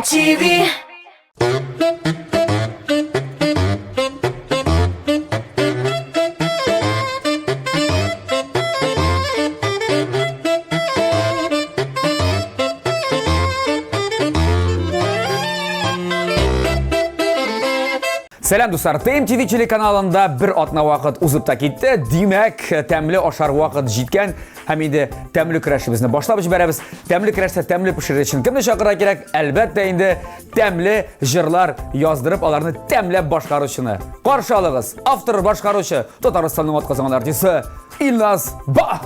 TV. Сәлам, дуслар! ТМТВ телеканалында бер атна вакыт узып та китте. Димәк, тәмле ашар вакыт җиткән һәм инде тәмле көрәшебезне башлап җибәрәбез. Тәмле көрәштә тәмле пешерер өчен кемне чакырырга кирәк? Әлбәттә инде тәмле җырлар яздырып, аларны тәмләп башкаручыны. Каршы алыгыз, автор башкаручы, Татарстанның атказанган артисты Илназ Ба!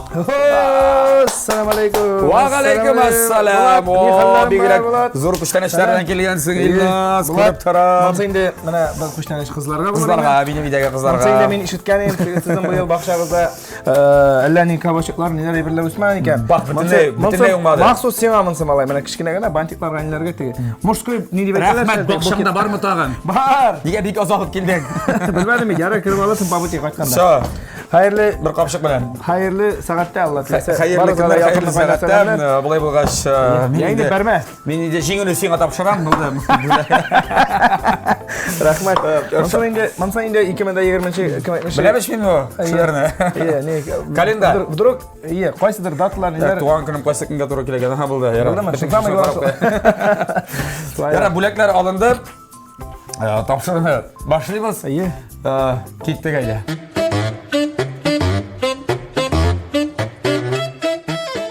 Ассалам алейкум. Ва алейкум ассалам. О, бигрәк зур күчтәнәчләр белән килгәнсең, Илназ, күреп торам. Монсы инде менә бер күчтәнәч кызларга булыр. Кызларга, минем өйдәге кызларга. Монсы инде мин ишеткән идем, сезнең быел бакчагызда әллә ни кабачыклар, ниләр әйберләр үсмәгән икән. Бак бөтенләй, бөтенләй уңмады. Махсус сиңа монсы малай, менә кечкенә генә бантикларга ниләргә теге. Мужской ни дип әйтәләр? Рәхмәт, бакчаңда бармы тагын? Бар. Нигә бик озак килдең? Белмәдем, ярар кереп алырсың по пути кайтканда. Всё. Хәерле бер капчык белән. Хәерле сәгатьтә Алла теләсә. Хәерле көннәр, хәерле сәгатьтә. Болай булгач, мин инде бәрмә. Мин инде җиңүне сиңа тапшырам, булды. Рәхмәт. Монсы инде, монсы инде 2020 кем әйтмешли. Беләм мин бу кешеләрне. Ие, не. Календарь. Вдруг, ие, кайсыдыр даталар ниләр. Туган көнем кайсы көнгә туры килгән? Аһа, булды. Ярар. Булдымы? Ярар, бүләкләр алынды. Тапшыруны башлыйбыз. Әйе. Киттек әйдә.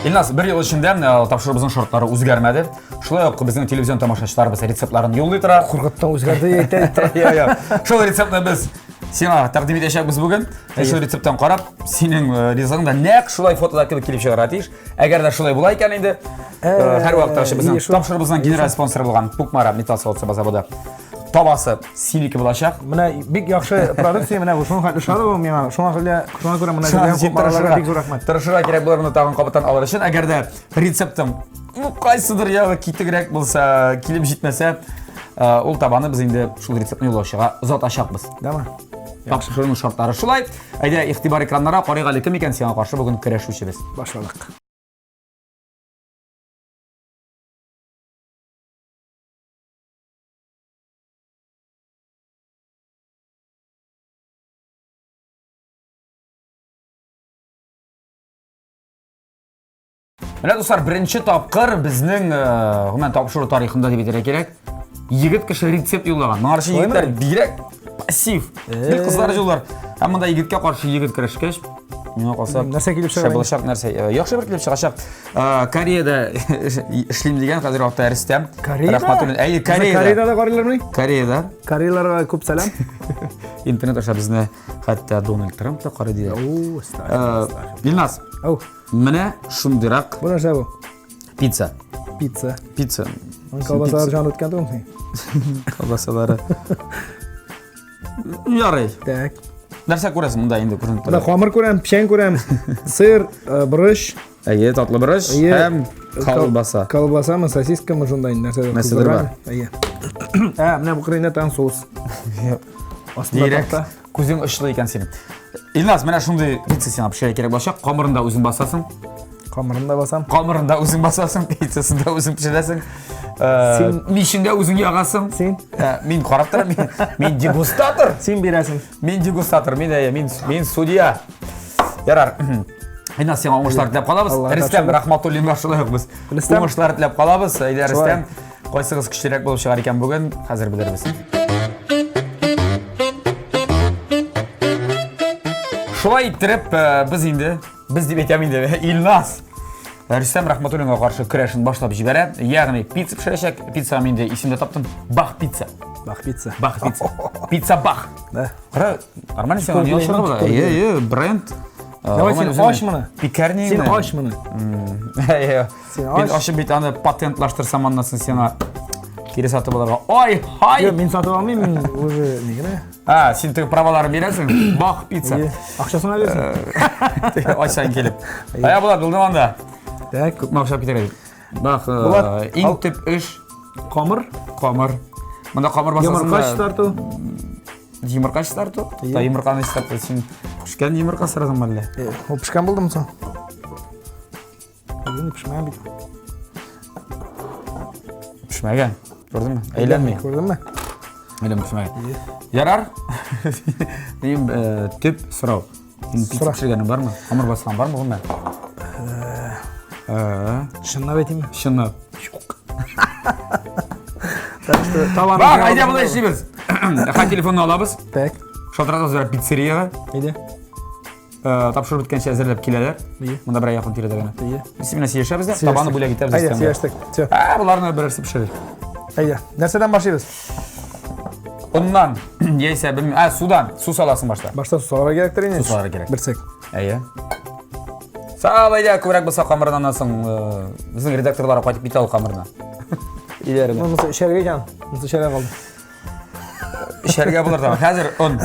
Илназ, бер ел эчендә тапшыруыбызның шартлары үзгәрмәде. Шулай ук безнең телевизион тамашачыларыбыз рецептларын юллый тора. Куркыттың үзгәрде әйтә тора. Я, я. Шул рецептны без сиңа тәкъдим итәчәкбез бүген. Шул рецепттан карап, синең ризыгың да нәкъ шулай фотода кебек килеп чыгарга тиеш. Әгәр дә шулай була икән инде, һәрвакытта безнең тапшырыбызның генераль спонсоры булган Кукмара металл савыт-саба заводы табасы синеке булачак. Менә бик яхшы продукция, менә бу шуңа хәтле ошады бу миңа. Шуңа хәтле, шуңа күрә менә сезгә Кукмараларга бик зур рәхмәт. Тырышырга кирәк булыр моны тагын кабаттан алыр өчен. Әгәр дә рецептың ну кайсыдыр ягы китегрәк булса, килеп җитмәсә, ул табаны без инде шул рецептны юллаучыга озатачакбыз. Дәме? Тапшыруның шартлары шулай. Әйдә, игътибар экраннара, карыйк әле кем икән сиңа каршы бүген көрәшүчебез. Башладык. Менә дуслар, беренче тапкыр безнең э, гомумән тапшыру тарихында дип әйтергә кирәк. Егет кеше рецепт юллаган. Моңарчы егетләр бигрәк пассив. Гел кызлар юллар. Һәм монда егеткә каршы егет көрәшкәч, миңа калса, нәрсә килеп чыга? Булачак нәрсә. Э, яхшы бер килеп чыгачак. Э, Кореяда эшлим дигән хәзер вакытта Рөстәм. Кореяда? Рахматуллин. Әйе, Кореяда. Кореяда да карыйлармыни? Кореяда. Кореяларга күп сәлам. Интернет аша безне хәтта Дональд Трамп та карый диләр. О, Илназ. Ау. Менә шундыйрак. Бу нәрсә бу? Пицца. Пицца. Пицца. Аның колбасалары җан үткән түгелме? Колбасалары. Ярый. Так. Нәрсә күрәсең монда инде күренеп тора? Монда хамыр күрәм, печән күрәм, сыр, э, борыч. Әйе, татлы борыч һәм колбаса. Колбасамы, сосискамы шундай нәрсәдер. Нәрсәдер бар. Әйе. Ә, менә бу кырыенда тагын соус. Астында такта. Күзең очлы икән синең. Илназ, менә шундый пицца сиңа пешерергә кирәк булачак. Камырын да үзең басасың. Камырын да басам. Камырын да үзең басасың, пиццасын да үзең пешерәсең. Э, Син мичен дә үзең ягасың. Син? Э, мин карап торам, мин, мин дегустатор. Син бирәсең. Мин дегустатор, мин, э, мин, мин судья. Ярар. Илназ, сиңа уңышлар теләп калабыз. Рөстәм Рахматуллинга шулай ук без уңышлар теләп калабыз. Әйдә, Рөстәм. Кайсыгыз көчлерәк булып чыгар икән бүген, хәзер белербез. Шулай иттереп, э, без инде, без дип әйтәм инде, Илназ Рөстәм Рахматуллинга каршы көрәшен башлап җибәрә. Ягъни пицца пешерәчәк. Пицца мин инде исемдә таптым. Бах пицца. Бах пицца. Бах пицца. Пицца бах. Да. Кара, нормально сиңа не ошады була. Е, е, бренд. Давай син ач моны. Пекарня. Син ач моны. Е. Син Мин ач. ачып бит аны патентлаштырсам аннан соң сиңа кире сатып алырга. Ай, һай! Юк, мин сатып алмыйм, мин уже ни генә. А, син теге праваларын бирәсең. Бах, пицца. Әйе. Акчасын бирсен. Теге ачсаң килеп. Ая була, булдым анда. Так, Күпме акча китәр иде? Бах, э, Булат, иң ал- төп эш камыр, камыр. Монда камыр басасың йомырка да. чистарту. Йомырка чистарту? Әйе. Та йомырканы чистарту. Син пешкән йомырка сорадың әллә? Э, Ул пешкән булдымы соң? Инде пешмәгән бит. Пешмәгән. Күрдеңме? Әйләнми. Күрдеңме? Әйләнми шулай. Ярар. Минем э, төп сорау. Син пицца пешергәнең бармы? Хамыр баскан бармы гомумән? Э, Чынлап әйтимме? Чынлап. Юк. Так что табаны. Бак, әйдә болай эшлибез. Ха телефонны алабыз. Так. Шалтыратабыз бер пиццериягә. Әйдә. Э, тапшырып беткәнче әзерләп киләләр. Ие. Монда берәр якын тирәдә генә. Ие. Без менә сөйләшәбез дә, табаны бүләк итәбез. Әйдә, сөйләштек. Все. Ә, боларны берәрсе пешерер. Әйдә. Нәрсәдән башлыйбыз? Оннан, яисә белмим. Ә, судан. Су саласың башта. Башта су салырга кирәктер инде. Су салырга кирәк. Берсек. Әйе. Сал, әйдә, күбрәк булса камырыннан соң, э, безнең редакторлар кайтып китә ул камырына. Өйләренә. Монысы эчәргә икән. Монысы эчәргә калды. Эчәргә булыр тагын. Хәзер он.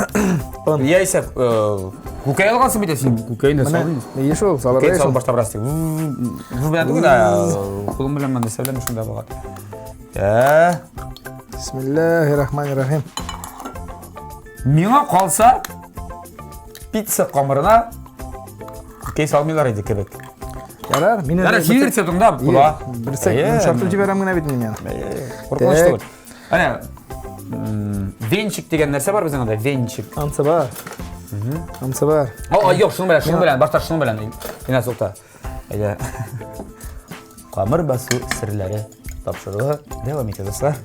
Он. Яисә э, күкәй алгансың бит син. Күкәйне Менә, салдың. Әйе шул, салырга Күкәй шул. салып башта бераз. Ву белән түгел, ә кулым белән нәрсә белән шунда булган. Ә, Бисмиллаһир-рахманир-рахим. миңа калса пицца камырына күкәй салмыйлар иде кебек. Ярар, мин Ярар, синең рецептыңда була. Берсек, йомшартып җибәрәм генә бит мин аны. Куркыныч Так. түгел. Әнә венчик дигән нәрсә бар безнең анда, венчик. Ансы бар. Ансы бар. О, юк, шуның белән, шуның белән, башта шуның белән. Инә сукта. Әйдә. Камыр басу серләре тапшыруы дәвам итә, дуслар.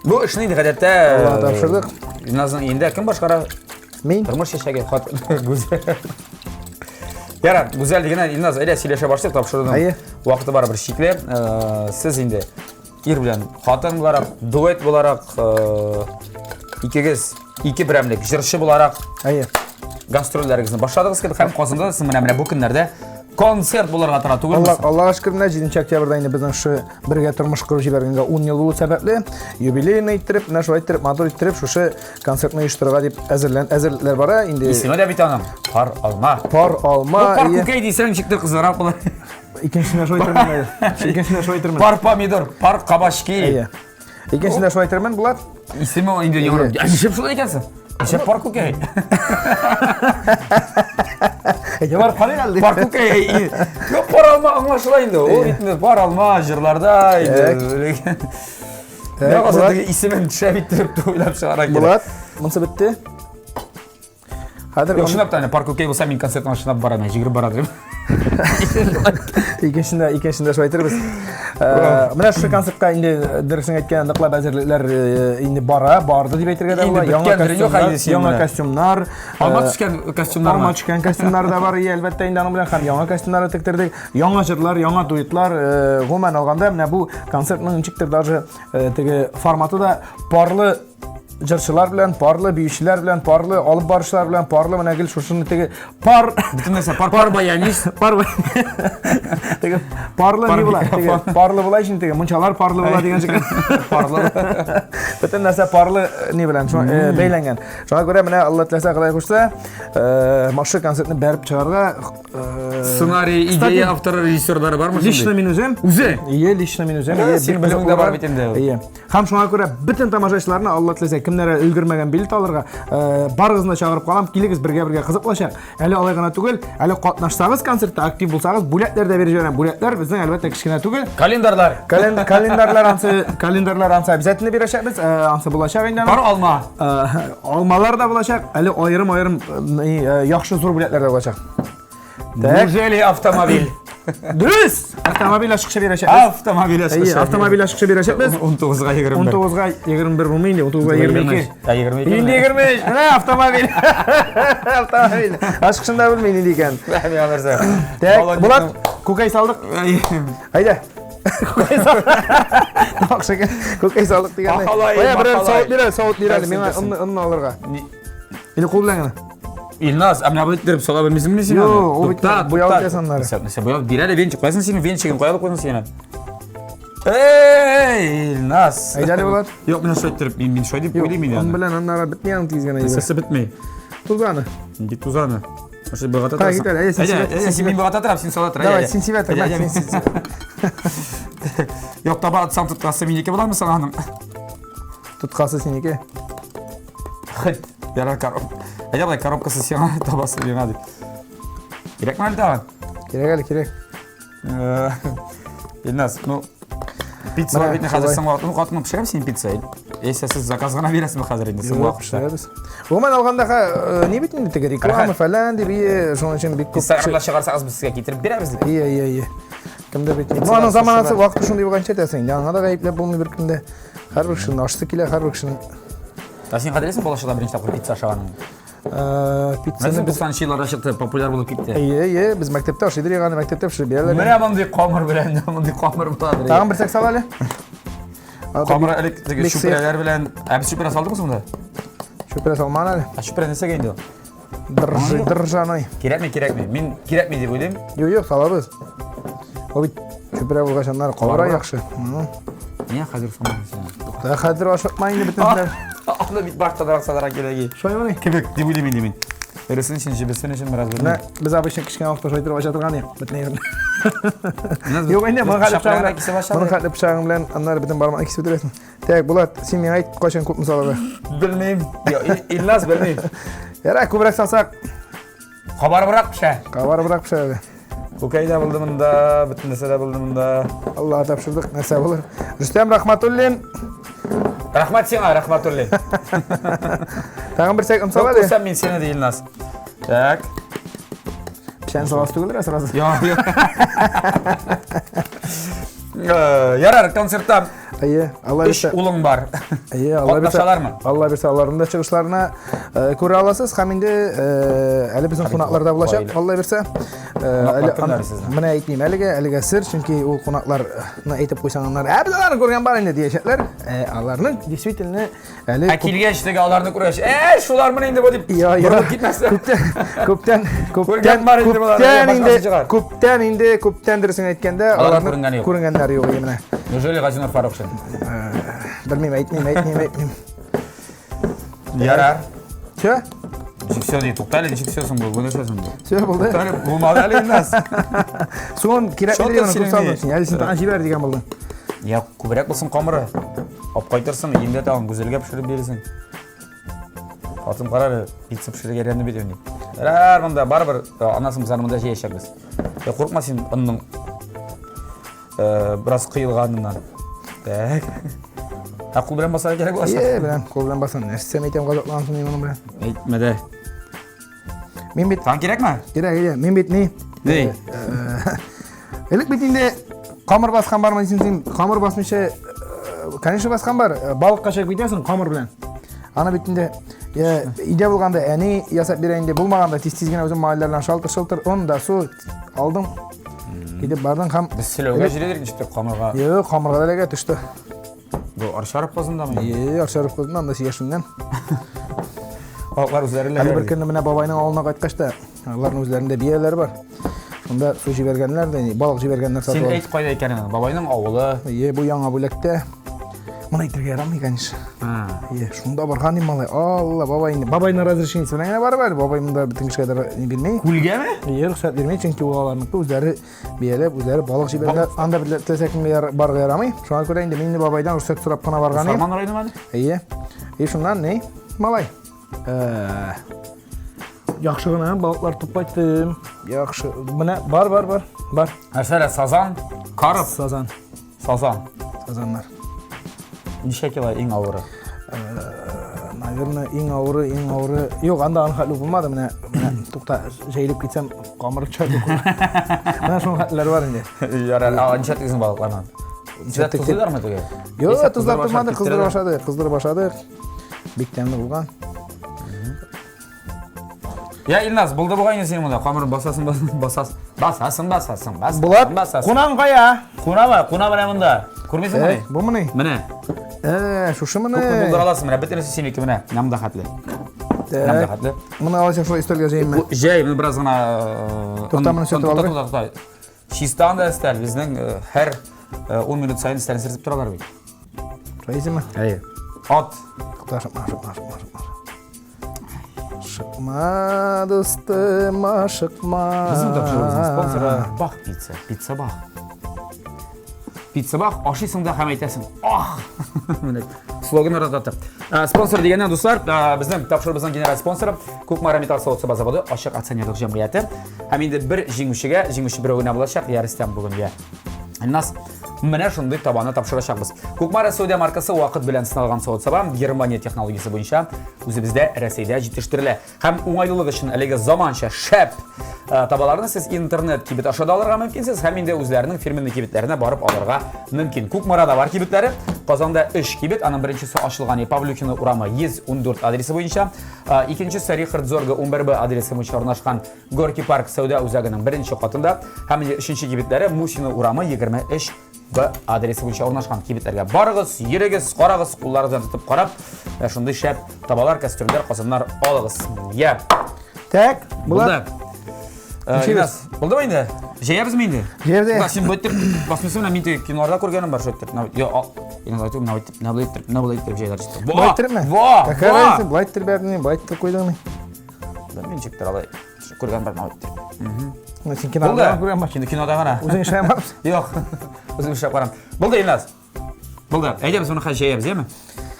Бу эшне инде гадәттә Аллаһ тапшырдык. Илназның өендә кем башкара? Мин. Тормыш чәчәге хатын Гүзәл. Ярар, Гүзәл дигәннән Илназ, әйдә сөйләшә башлыйк, тапшыруның Әйе. вакыты барыбер чикле. Сез инде ир белән хатын буларак, дуэт буларак, э, икегез ике берәмлек җырчы буларак Әйе. гастрольләрегезне башладыгыз кебек һәм Казанда сез менә менә бу көннәрдә концерт булырга тора түгелме? Алла, Аллага шөкер, менә 7 октябрьдә инде безнең шушы бергә тормыш корып җибәргәнгә 10 ел булу сәбәпле, юбилейный иттереп, менә шулай иттереп, матур иттереп шушы концертны оештырырга дип әзерлән әзерлекләр бара. Инде Исеме дә бит аның Пар алма. пар алма. Пар ие. күкәй дисәң, ничектер кызыграк була. Икенчесенә шулай әйтермен әле. Икенчесенә шулай әйтермен. Пар помидор, пар кабачки. Әйе. Икенчесенә шулай әйтермен, Булат. Исеме инде яңгырап. Ә ничек шулай икәнсең? Ничек пар күкәй? Әйдә барып карыйк әле. Пар күкәй. Юк, пар алма аңлашыла инде. Ул бит инде пар алма җырларда инде. Так, Юк, Булат. теге исемен шәп иттереп уйлап чыгара кирәк. Булат, монысы бетте. Хәзер Юк, чынлап та, әнә, пар күкәй булса, мин концертына чынлап барам, йөгереп бара дим. Икенчесендә, икенчесендә шулай әйтербез. Э, менә шушы концертка инде дөресен әйткәндә ныклап әзерлекләр э, инде бара, барды дип әйтергә дә Инде була. Яңа беткәндер, юк, костюмнар, инде син яңа менә. костюмнар. Алма э, төшкән костюмнар. Алма төшкән костюмнар да бар, ие, әлбәттә, инде аның белән һәм яңа костюмнар да тектердек. Яңа җырлар, яңа дуэтлар, э, гомумән алганда, менә бу концертның ничектер даже э, теге форматы да парлы җырчылар белән, парлы биючеләр белән, парлы алып баручылар белән, парлы менә гел шушыны теге пар Бөтен нәрсә пар пар баянист. пар теге парлы Пар ни була? Теге микрофон. парлы була өчен теге мунчалар парлы була дигән шикелле. Парлы. Бөтен нәрсә парлы э, ни белән шуңа, э, бәйләнгән. Шуңа күрә менә Алла теләсә, Ходай кушса, э, машы концертны бәреп чыгарга э, Сценарий, Кстати, идея авторы, режиссерлары бармы Лично шундый? мин үзем. Үзе? Ие, лично мин үзем. Ә, Ие, синең бик үзең дә бар бит инде. Ие. Һәм шуңа күрә бөтен тамашачыларны Алла теләсә, кемнәр өлгермәгән билет алырга, э, барыгызны да чакырып калам, килегез бергә-бергә кызык булачак. Әле алай гына түгел, әле катнашсагыз концертта, актив булсагыз, бүләкләр дә биреп җибәрәм. Бүләкләр безнең әлбәттә кечкенә түгел. Календарьлар. Кален, календарьлар ансы, календарьлар ансы обязательно бирәчәкбез. Э, ансы булачак инде. Пар алма. Э, алмалар да булачак, әле аерым-аерым э, яхшы зур бүләкләр дә булачак. Так. Неужели автомобиль? Дөрес! Автомобиль ачкычы бирәчәкбез. Автомобиль Әйе, ачкычы. автомобиль ачкычы бирәчәкбез. 19-га 21. 19-га 21 булмый инде, 19-га 22. Ә, 22. Инде 23. Менә автомобиль. Автомобиль. Ачкычын да белмим нинди икән. Миңа нәрсә. Так, Булат, күкәй салдык. Әйдә. Күкәй салдык. Тамак шикелле. Күкәй салдык дигәндә. Махалай, Кая, берәр махалай. савыт бир әле, савыт бир әле. Терсен, Миңа терсен. онны онны алырга. Или кул белән генә. Илназ, ә менә бу иттереп сала белмисеңме син? Юк, аны? ул бит Тукта, буяу тукта. итәсең аннары. Нәрсә, нәрсә, буяу бир әле венчик. Каясың синең венчигың? Кая алып куйдың син аны? Эй, Илназ. Әйдә әле, Булат. Юк, менә шулай иттереп, мин мин шулай дип уйлыйм инде Он аны. белән аннары бетми аның тиз генә. Нәрсәсе бетми? Тузаны. Нинди тузаны? Шулай болгата Так, торасың. кит әле, әйдә, син Әйдә, сибәт, әйдә, син син мин болгата торам, син сала тор. Давай, әйдә, син сибәт, әйдә, мә, әйдә, син мин- Юк, таба атсам тоткасы минеке буламы соң аның? Тоткасы синеке. Хет, ярар короб. Әйдә болай коробкасы сиңа, табасы миңа дип. Кирәкме әле тагын? Кирәк әле, кирәк. Э, Илназ, ну, Пиццалар бит хәзер соң вакыт. Ну, катны пешерәм син пицца. Яисә сез заказ гына бирәсезме хәзер инде соң вакытта? Пешерәбез. Гомумән алганда, э, ни бит инде теге реклама фәлән дип, ие, шуның өчен бик күп. Инстаграмда чыгарсагыз без сезгә китереп бирәбез дип. Ие, ие, ие. Кемдер бит. Ну, аның заманасы вакыты шундый булганча әйтәсең инде. Аңа да гаепләп булмый беркемдә. Һәрбер кешенең ашысы килә, һәрбер кешенең. Ә син хәтерлисең балачакта беренче тапкыр пицца ашаганыңны? Э, пиццаны без 90 елларда чыкты, популяр булып китте. Әйе, әйе, без мәктәптә ашый идек аны, мәктәптә пешереп бирәләр. Менә мондый камыр белән, мондый камыр була. Тагын бер сәк сал әле. Камыр элек теге чүпрәләр белән, ә без чүпрә салдыкмы соң монда? Чүпрә салмаган әле. Ә чүпрә нәрсәгә инде ул? Држи, држаный. Кирәкми, кирәкми. Мин кирәкми дип уйлыйм. Юк, юк, салабыз. Ул бит чүпрә булгач аннары кабара яхшы. Мин хәзер салмам сиңа. Та хәзер ашыкма инде бөтен. Аны бит баштадрак салырга кирәк. Шулаймыни? Кебек дип уйлыйм инде мин. Эресен өчен, җебесен өчен бераз белмим. Без обычно кечкенә вакытта шулай итеп ача торган идек. Бөтен әйберне. Юк, инде моны хәтле пычагың белән, моны хәтле пычагың белән аннары бөтен бармакны кисеп бетерәсең. Так, Булат, син миңа әйт, кайчан күпме салырга? Белмим. Илназ белмим. Ярар, күбрәк салсак. Кабарыбрак пешә. Кабарыбрак пешә әле. Күкәй дә булды монда, бөтен нәрсә дә булды монда. Аллаһ тапшырдык, нәрсә булыр. Рөстәм Рахматуллин. Рәхмәт сиңа, Рахматуллин. Тагын бер сәк ымсал әле. Күрсәм мин сине ди Илназ. Так. Печән саласы түгелдер, сразу. Юк, юк. Э, ярар, концертта Әйе, Алла бирсә. Өч улың бар. Әйе, Алла бирсә. Катнашалармы? Алла бирсә, аларның да чыгышларына э, күрә аласыз һәм инде э, әле безнең кунаклар да булачак, Алла бирсә. Э, менә әйтмим әлегә, әлегә сер, чөнки ул кунакларны әйтеп куйсаң, аннары, ә без аларны күргән бар инде диячәкләр. Аларның действительно Әле Ә килгәч теге аларны күргәч, ә шулармын инде бу дип борылып китмәсен. Күптән, күптән, күптән, күптән инде, күптән инде, күптән дөресен әйткәндә, аларны күренгәннәре юк менә. Неужели Газинур Фарукшин? Белмим, әйтмим, әйтмим, әйтмим. Ярар. Все? Ничек все ди, туктале, ничек все соң бу, бу нәрсә соң бу? Все булды. Туктале, булмады әле Илназ. Суын кирәк дигән күп салдың син. Әле син тагын җибәр дигән булдың. Я, күбрәк булсын камыры. Алып кайтырсың, өеңдә тагын Гүзәлгә пешереп бирерсең. Хатын карар, пицца пешерергә өйрәнде бит инде. Ярар, монда барыбер э, анасын без аны монда җыячакбыз. Я куркма син онның э, бераз кыелганыннан. Так. Ә кул белән басарга кирәк булачак. Е, белән, кул белән басам. Нәрсә әйтәм, газаплансың мин моның белән. Әйтмә дә. Мин бит Тагын кирәкме? Кирәк, әйе. Мин бит ни? Ни? Э, Элек бит инде камыр баскан бармы дисең син, камыр басмыйча, конечно, баскан бар. Балыкка чыгып китәсең камыр белән. Аны бит инде өйдә булганда әни ясап бирә инде, булмаганда тиз-тиз генә үзем малайлар белән шалтыр-шылтыр он да су алдың. Китеп бардың һәм Без селәүгә җирдек ничектер камырга. Юк, камырга да эләгә төште. Бу Арчаров кызындамы? Е, Арчаров кызында, анда сөйләшенгән. Халыклар үзләре Әле бер көнне менә бабайның авылына кайткач та, аларның үзләрендә бияләр бар. Шунда су җибәргәннәр дә, балык җибәргәннәр сатып. Син әйт кайда икәнен, бабайның авылы. Е, бу яңа бүләктә. Моны әйтергә ярамый, конечно. Е, шунда барган инде малай. Алла, бабай инде. Бабайның разрешениесе белән генә барып әле. Бабай монда бөтен кешегә дә ни бирми. Күлгәме? Е, рөхсәт бирми, чөнки ул аларныкы үзләре Бияләп үзләре балык җибәрделәр. Анда бер теләсә кемгә барырга ярамый. Шуңа күрә инде мин инде бабайдан рөхсәт сорап кына барган идем. Сарман районымы әле? Әйе. И шуннан ни? Малай. Э, яхшы гына балыклар тотып кайттым. Яхшы. Менә бар, бар, бар. Бар. Нәрсәләр? Сазан, карп. Сазан. Сазан. Сазаннар. Ничә кило иң авыры? Э, наверное, иң авыры, иң авыры. Юк, анда аның хәтле булмады. Менә, менә тукта, җәелеп китсәм, камыр төшә дип. Менә шуның хәтлеләре бар инде. Ярар, а ничә тигезең балыкларны? Ничә тозлыйлармы теге? Юк, тозлап тормады, кыздырып ашады, кыздырып ашадык. Бик тәмле булган. Я, Илназ, булды бугай инде синең монда. Камырын басасың, басасың, басасың, басасың, басасың. Булат, басасың. Кунан кая? Кунамы? Куна менә монда. Күрмисеңме? Бу мени? Менә. Э, шушы мени? Күпме булдыра аласың менә, бөтенесе синеке менә. Менә монда хәтле. Менә монда хәтле. Моны алайса шулай өстәлгә җәйме? Җәй, моны бераз гына Тукта, моны сүтеп алырга. Тукта, тукта. Чиста анда өстәл. Безнең һәр 10 минут саен өстәлне сөртеп торалар бит. Шулай дисеңме? Әйе. Ат. Тукта, шыкма, шыкма, шыкма, шыкма. Шыкма, дустым, ашыкма. Безнең тапшыруыбызның спонсоры Бах пицца. Пицца Бах. Пицца Бах ашыйсың да һәм әйтәсең, ах! Менә слоганнар да таптык. Спонсор дигәннән, дуслар, безнең тапшыруыбызның генераль спонсоры Кукмара металл савыт-саба заводы ачык акционерлык җәмгыяте. Һәм инде бер җиңүчегә, җиңүче берәү генә булачак, я Рөстәм бүген, я Илназ. менә шундый табаны тапшырачакбыз. Кукмара сәүдә маркасы вакыт белән сыналган савыт-саба Германия технологиясе буенча үзебездә Рәсәйдә җитештерелә. Һәм уңайлылык өчен әлеге заманча шәп э, табаларны сез интернет кибет аша да алырга мөмкинсез һәм инде үзләренең фирменный кибетләренә барып алырга мөмкин. Кукмарада бар кибетләре, Казанда 3 кибет, аның беренчесе ачылган Павлюхина урамы 114 адресы буенча, э, икенчесе Рихард Зорга 11Б адресы буенча урнашкан Горький парк сәүдә үзәгенең беренче катында һәм инде өченче кибетләре Мусина урамы 23 Б адресы буенча урнашкан кибетләргә барыгыз, йөрегез, карагыз, кулларыгыз белән тотып карап, ә шундый шәп табалар, кастрюльләр, казаннар алыгыз. Я. Так, була. Булды. Э, Илназ, булдымы инде? Җәябезме инде? Җәябез. Менә син бу итеп басмыйсың, менә мин теге киноларда күргәнем бар, шулай итеп. Менә, я, ал. Илназ әйтү, менә итеп, менә болай итеп, менә болай итеп җәяләр. Болай иттерепме? Во! Какая разница, болай иттереп бәрдең, болай иттереп куйдың. Белмим, ничектер алай. Күргән бар менә итеп. Менә син кинода күргән бар. Кино кинода гына. Үзең эшләп бармсың? Юк. Үзем эшләп барам. Булды, Илназ. Булды. Әйдә без моны хәзер җәябез, яме?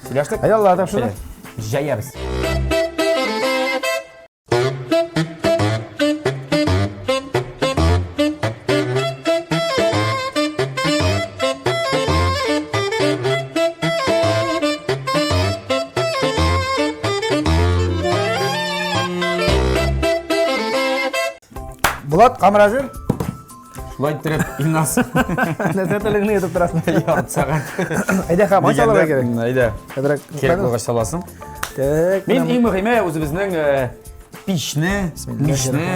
Сөйләштек? Әйдә, Аллаһ тапшырды. Җәябез. Булат, камыр әзер? Шулай иттереп, Илназ. Нәрсә телеңне йотып торасың? Ярты сәгать. Әйдә, ха, май салырга кирәк. Әйдә. Әзрәк. Кирәк булгач саласың. Так. Мин иң мөһиме үзебезнең э, пичне, мичне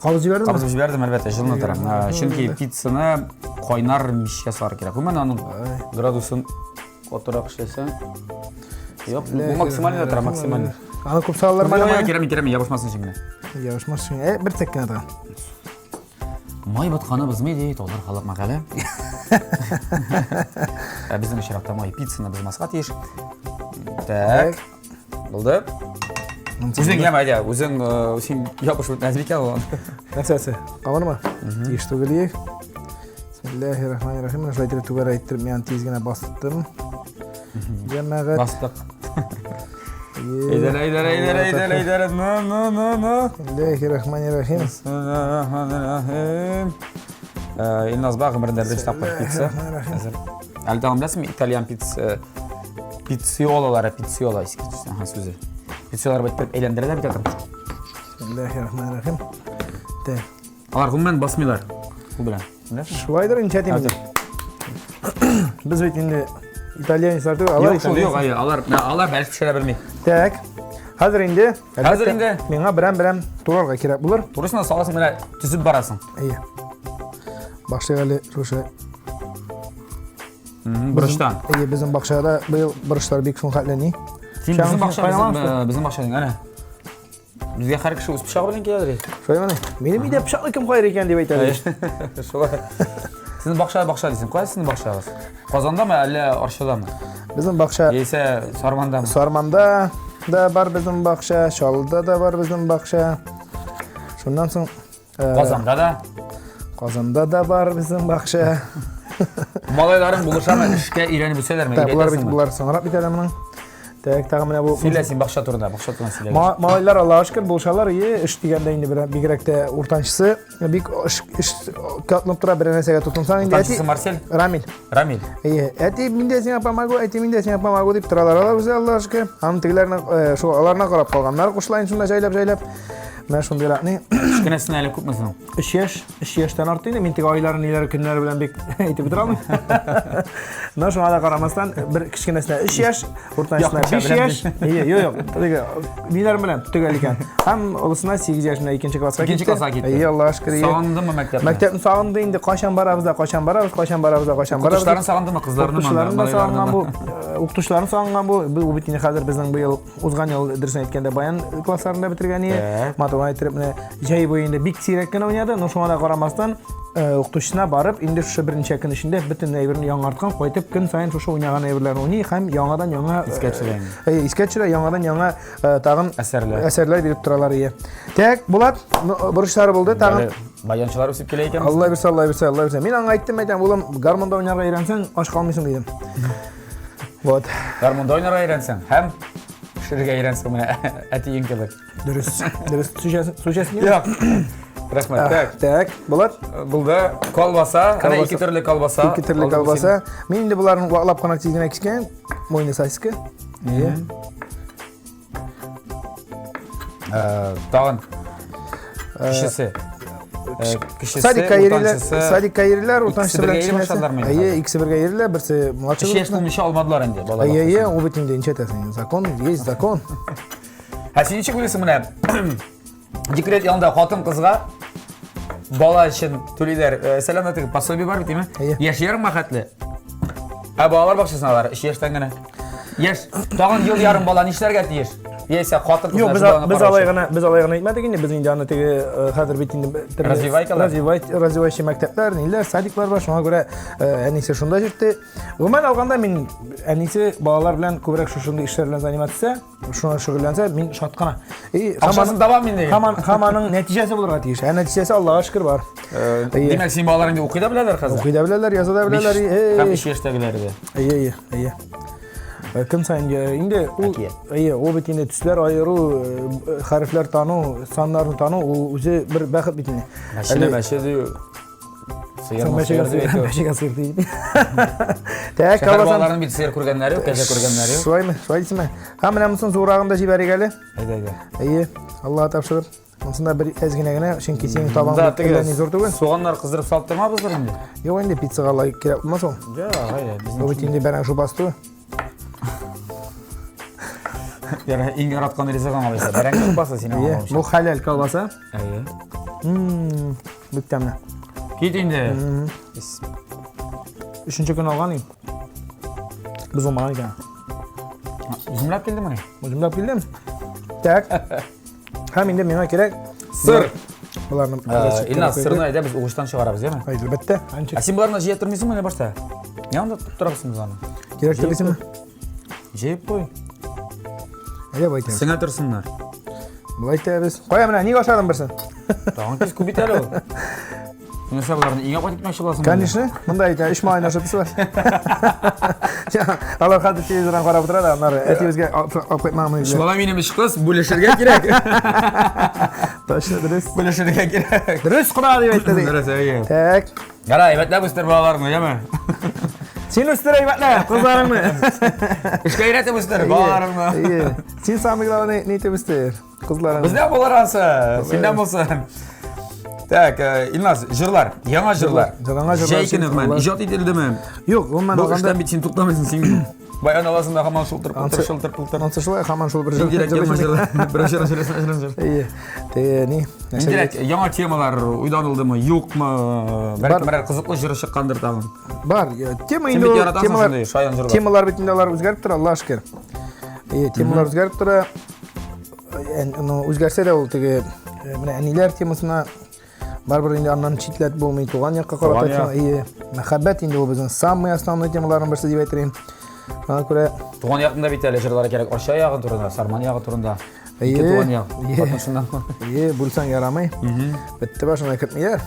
Кабыз җибәрдеңме? кабызып җибәрдем, әлбәттә, җылына тора. Чөнки пиццаны кайнар мичкә салырга кирәк. Гомумән, аның градусын Катырак эшләсәң. Юк, бу максималь да тора, максималь. Аны күп салалар ма? Юк, кирәкми, кирәкми, ябышмасын өчен генә. Ябышмасын. Э, бер тек кенә тагын. Май батканы бозмый ди, татар халык мәкале. Ә безнең очракта май пиццаны бозмаска тиеш. Так. Булды. Үзең яме, әйдә, үзең э, син ябышып бетмәс микән ул? Нәрсәсе? Камырмы? Тиеш түгел ие. Бисмиллахир-рахманир-рахим. Менә шулай итеп түгәрәк иттереп мин аны тиз генә бастым. Җәмәгать. Бастык. Әйдә, әйдә, әйдә, әйдә, әйдә, на, на, на, на. Бисмиллахир-рахманир-рахим. Бисмиллахир-рахманир-рахим. Э, Илназ ба гомерендә беренче тапкыр пицца. Әзер. Әле тагын беләсеңме, итальян пицца пицциолалары, пицциола искә төште, аһа сүзе. Пицциолар бит әйләндерәләр бит ятып. Бисмиллахир-рахманир-рахим. Так. Алар гомумән басмыйлар. Кул белән. Беләсеңме? Шулайдыр инде әтием. Без бит инде итальянецлар түгел, алар Юк, шул юк, әйе, алар алар бәлеш пешерә белми. Так. Хәзер инде Хәзер инде миңа берәм-берәм турарга кирәк булыр. Турысын да саласың, менә төзеп барасың. Әйе. Башлыйк әле шушы Борычтан. Әйе, безнең бакчада быел борычлар бик шул хәтле ни. Син безнең бакча, безнең бакчаның, әнә. Безгә һәр кеше үз пычагы белән киләдер. Шулай мени? Минем өйдә пычакны кем куяр икән дип әйтәләр. Шулай. Сезнең бакча бакча дисең. Кая сезнең бакчагыз? Казандамы, әллә Арчадамы? Безнең бакча. Яисә Сармандамы? Сарманда да бар безнең бакча, Чаллыда да бар безнең бакча. Шуннан соң э, Казанда да. Казанда да бар безнең бакча. Малайларың булышамы, эшкә өйрәнеп үсәләрме? Так, болар бит болар соңрак бит әле моның. Так, тагы менә бу. Сөйлә син бакча турында, бакча турында сөйлә. Малайлар Аллаһка шөкер булышалар, ие, эш дигәндә инде бер бигрәк тә уртанчысы бик эш эш атланып тора, бер нәрсәгә тотынсаң инде. Уртанчысы Марсель? Рамил. Рамил. Ие, әти, мин дә сиңа помогу, әти, мин дә сиңа помогу дип торалар алар үзе Аллаһка шөкер. Аның тегеләрне э, шул аларына карап калганнар кушылайын шунда җайлап-җайлап. Менә шундыйрак ни. Кечкенәсенә әле күпме соң? 3 яшь. 3 яшьтән артты инде. Мин теге айларын, ниләре, көннәре белән бик әйтеп бетерә алмыйм. Но шуңа да карамастан, бер кечкенәсенә 3 яшь, уртанчысына 5 яшь. Ие, юк, юк. Теге ниләр белән төгәл икән. Һәм олысына 8 яшендә икенче класска китте. Икенче класска китте. Ие, Аллаһка шөкер. Сагындымы мәктәпне? Мәктәпне сагынды инде. Кайчан барабыз да, кайчан барабыз, кайчан барабыз да, кайчан барабыз. Укытучыларын сагындымы, кызларны, Укытучыларын да сагынган бу. Э, укытучыларын сагынган бу. Бу бит инде хәзер безнең быел Узган ел, дөресен әйткәндә, баян классларында бетергән иде. Матур итеп менә җәй буе инде бик сирәк кенә уйнады, но шуңа да карамастан, э, укытучысына барып, инде шушы берничә көн эчендә бөтен әйберне яңарткан, кайтып көн саен шушы уйнаган әйберләрне уйный һәм яңадан яңа искә төшерә. Э, искә төшерә, яңадан яңа э, тагын әсәрләр. Әсәрләр биреп торалар ие. Так, Булат, бурычлары булды, тагын Баянчылар үсеп килә икән. Алла бирсә, Алла бирсә, Алла бирсә. Мин аңа әйттем, әйтәм, улым, гармунда уйнарга өйрәнсәң, ач калмыйсың дидем. Вот. Гармунда уйнарга өйрәнсәң һәм пешерергә өйрәнсәң менә әтиең кебек. Дөрес. Дөрес. Су эчәсең? Юк. Рәхмәт. Так. Так, Булат. Булды. Колбаса. Әнә ике төрле колбаса. Ике төрле колбаса. Мин инде боларны ваклап кына тиз генә кискән. Мойны сосиска. Ие. Тагын кечесе. Кечесе, Садикка йөриләр, садикка йөриләр, уртанчысы белән кечкенәсе. Әйе, икесе бергә йөриләр, берсе младший. Өч яшь тулмыйча алмадылар инде балалар. Әйе, әйе, ул бит инде ничә әйтәсең, закон есть закон. Ә син ничек уйлыйсың менә декрет янында хатын-кызга бала өчен түлиләр. Сәламәтлек пособие бар бит, димме? Яшь ярымга хәтле. Ә балалар бакчасына алар 3 яшьтән генә. Яшь, тагын ел ярым бала нишләргә тиеш? Яисә хатын Юк, без без алай гына, без алай гына әйтмәдек инде. Без инде аны теге хәзер бит инде развивайкалар. Развивай, развивающий мәктәпләр, ниләр, садиклар бар, шуңа күрә әнисе шунда җитте. Гомумән алганда мин әнисе балалар белән күбрәк шушындый эшләр белән заниматься Шуңа шөгыльләнсә, мин шат кына. И, Акчасын табам инде. Һаман, һаман нәтиҗәсе булырга тиеш. Ә нәтиҗәсе Аллага шөкер бар. Димәк, синең балалар инде укый да беләләр хәзер? Укый да беләләр, яза да беләләр. Һәм 3 яшьтәгеләре дә. Әйе, әйе, әйе. Көн саен инде ул әйе, ул бит инде төсләр аеру, хәрефләр тану, саннарны тану, ул үзе бер бәхет бит инде. Мәче, мәче дию. Сыер сыер дип әйтү. Мәчегә сыер дип. Так, колбаса. Балаларның бит сыер күргәннәре юк, кәҗә күргәннәре юк. Шулаймы? Шулай дисеңме? Һәм менә монысын зуррагын да җибәрик әле. Әйдә, әйдә. Әйе, Аллаһ тапшырып. Монсын да бер әз генә генә, чөнки синең табаң бит әллә ни зур түгел. Суганнар кыздырып салып тормабыздыр инде. Юк инде пиццага лайк кирәк булмас ул. Юк, әйдә. Бу бит инде бәрәңге шулпасы түгел. Яра, иң яраткан ризыгың алайса. Бәрәңге шулпасы синең аңлавымча. Бу хәләл колбаса. Әйе. Бик тәмле. Кит инде. Өченче көн алган идем. Бозылмаган икән. Үземләп килдеңмени? Үземләп килдем. Так. Һәм инде миңа кирәк сыр. Боларны Илназ, сырны әйдә без угычтан чыгарабыз, яме? Әлбәттә. Ә син боларны җыя тормыйсыңмы әле башта? Нигә анда тотып торабыз без аны? Кирәк түгелсеңме? Җыеп куй. Әйдә былай итәбез. Сеңә торсыннар. Былай итәбез. Кая менә, ник ашадың берсен? Тагын кис күп бит әле ул. Нәрсә боларны өйгә кайтып китмәкче буласың? Конечно, монда әйтә, өч малайны ашатасы бар. Алар хәзер телевизордан карап утыра да, аннары әтиебезгә алып кайтмаган Өч бала минем өч кыз, бүлешергә кирәк. Точно, дөрес. Бүлешергә кирәк. Дөрес кора дип әйтте. Дөрес, әйе. Так. Ярай, әйбәтләп үстер балаларны, яме? Син үстер әйбәтләп, кызларыңны. Эшкә өйрәтеп үстер балаларыңны. Әйе. Син самый главный ни итеп үстер? Кызларың. Бездә булыр ансы, синнән булсын. Так, Илназ, җырлар, яңа җырлар. Яңа җырлар. Җәй көне гомумән иҗат ителдеме? Юк, гомумән алганда. Бу эштән бит син туктамыйсың, син баян аласың да һаман шул тырп тыр, шул тырп тыр. Ансы шулай, һаман шул бер җыр. Ниндирәк җырлар? Бер җыр, җыр, җыр, җыр. Әйе. Теге ни? Ниндирәк яңа темалар уйланылдымы, юкмы? Бәлки берәр кызыклы җыр чыккандыр тагын. Бар, тема инде темалар, темалар бит инде алар үзгәреп тора, Аллаһ шөкер. Әйе, темалар үзгәреп тора. Ну, үзгәрсә дә ул теге менә әниләр темасына барыбер инде аннан читләт булмый, туган якка карата тема. Әйе, мәхәббәт инде ул безнең самый основной темаларның берсе дип әйтер идем. Шуңа күрә туган якында бит әле җырлар кирәк. Арча ягы турында, Сарман ягы турында. Ике туган як. Катнашыннан. Әйе, бүлсәң ярамый. Бетте башына кертмиләр.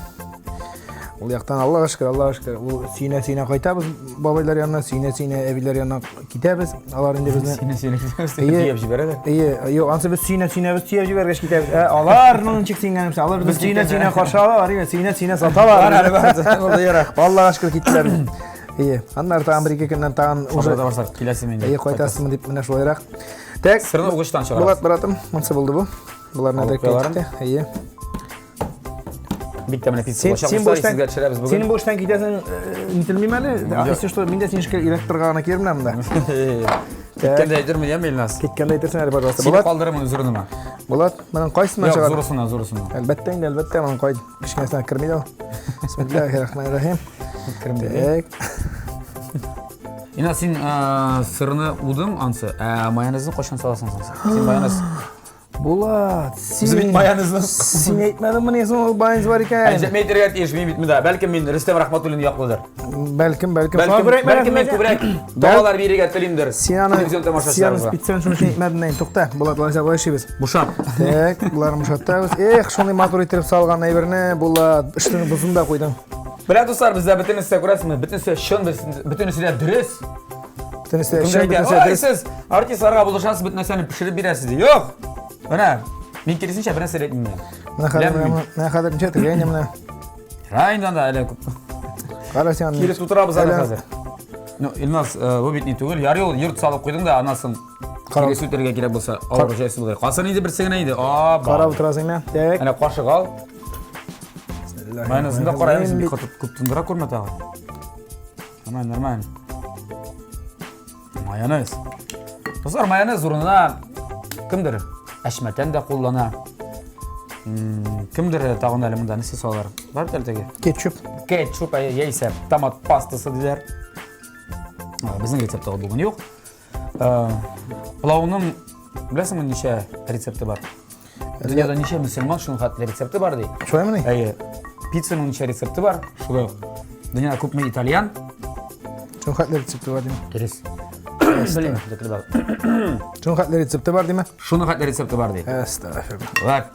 Ул яктан Аллага шөкер, Аллага шөкер. Ул сөенә-сөенә кайтабыз бабайлар янына, сөенә-сөенә әбиләр янына китәбез. Алар инде безне сөенә-сөенә китәбез, төяп җибәрәләр. Әйе, юк, ансы без сөенә-сөенә без төяп җибәргәч китәбез. Ә аларның ничек сөенгәнен белсәң, алар безне сөенә-сөенә каршы алалар, әйе, сөенә-сөенә саталар. Бар әле бар, булды яра. Аллага шөкер киттеләр. Әйе, аннары тагын бер-ике көннән тагын уже барсак, киләсең инде. Әйе, кайтасызмы дип менә шулайрак. Так, сырны угычтан чыгарабыз. Булат братым, монысы булды бу. Боларны да китте. Әйе. Бик тәмле пицца булачак. Син бу эштән сезгә төшерәбез бүген. Син бу эштән китәсең, нителмим әле. Если что, мин дә синең эшкә өйрәтеп торырга гына килермен монда. Киткәндә әйтермен, яме, Илназ? Киткәндә әйтерсең әле, пожалуйста. Сине калдырырмын үз урыныма. Булат, моның кайсыннан чыгар? Юк, зурысыннан, зурысыннан. Әлбәттә инде, әлбәттә, моның кай кечкенәсенә керми дә ул. Бисмиллахир-рахманир-рахим. Керми. Так. Илназ, син сырны удың ансы, ә майонезны кайчан саласың соң? Син майонез Булат, син... Без бит майонезны... Син әйтмәдеңмени соң ул майонез бар икән? Әнҗәп әйтергә тиеш мин бит монда. Бәлкем мин Рөстәм Рахматуллин яклыдыр. Бәлкем, бәлкем. Бәлкем, бәлкем мин күбрәк догалар бирергә телимдер. Син аны телевизион тамашачыларга. Син специально шуның өчен әйтмәдең инде. Тукта, Булат, алайса болай эшлибез. Бушат. Так, боларны бушатабыз. Эх, шундый матур итеп салган әйберне, Булат, эшнең бозын да куйдың. Менә дуслар, бездә бөтенесе күрәсезме? Бөтенесе чын, бөтенесе дә дөрес. Бөтенесе чын, бөтенесе дөрес. Сез артистларга булышасыз, бөтен нәрсәне пешереп бирәсез. Юк. Менә. Мин киресенчә бер нәрсә әйтмим. Менә хәзер менә хәзер ничә тегә инде менә. Ярар инде анда әле күп. Кара син аны. Кире тутырабыз әле хәзер. Ну, Илназ, э, бу бит ни түгел. Ярый ул йорт салып куйдың да, аннан соң кире сүтәргә кирәк булса, авыр җайсыз булыр. Калсын инде берсе генә инде. А, Карап утырасың мә. Так. Әнә кашык ал. Майонезын да караймыз, бик каты күп тындыра күрмә тагын. Нормально, нормально. Майонез. Дуслар, майонез урынына кемдер әшмәтән дә куллана. Кемдер тагын әле монда нәрсә салалар? Бар бит әле теге. Кетчуп. Кетчуп яисә томат пастасы диләр. Безнең рецептта ул бүген юк. Пылауның беләсеңме ничә рецепты бар? Дөньяда ничә мөселман шуның хәтле рецепты бар ди. Шулаймыни? Әйе. Пиццаның ничә рецепты бар? Шулай ук. Дөньяда күпме итальян? Шуның хәтле рецепты бар димә. Дөрес. Белмим, шикелле бар. Шуның хәтле рецепты бар димә. Шуның хәтле рецепты бар ди. Әстәгъфирулла. Вәт.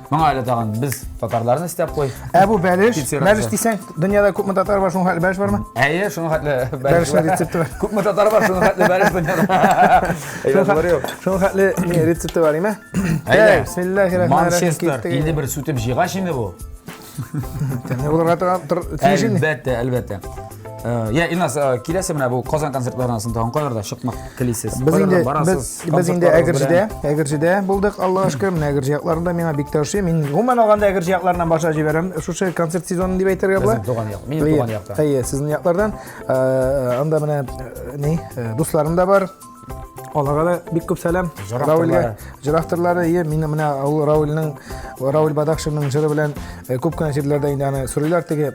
Моңа әле тагын без татарларны өстәп куй. Ә бу бәлеш, бәлеш дисәң, дөньяда күпме татар бар, шуның хәтле бәлеш бармы? Әйе, шуның хәтле бәлеш рецепты бар. Күпме татар бар, шуның хәтле бәлеш дөньяда. Әйбәт булыр юк. Шуның хәтле рецепты бар, име? Әйдә. Бисмиллаһир-рахманир-рахим. Манчестер инде бер сүтеп җыйгач инде бу. Тәмле булырга торган тор тиеш инде. Әлбәттә, әлбәттә. Э, я, Илназ, э, киләсе менә бу Казан концертларынан соң тагын кайларда чыкмак телисез? Без инде без, без инде Әгерҗедә, Әгерҗедә булдык, Аллага шөкер. Менә Әгерҗе якларында миңа бик тә ошый. Мин гомумән алганда Әгерҗе якларыннан башлап җибәрәм. Шушы концерт сезонын дип әйтергә була. Безнең туган як, минем туган якта. Әйе, сезнең яклардан. Э, анда менә ни, дусларым да бар. Аларга да бик күп сәлам. Җыр Раулгә, җыр авторлары, ие, мин менә ул Раулның, Рауль Бадахшинның җыры белән э, күп кенә җирләрдә инде аны сорыйлар теге э,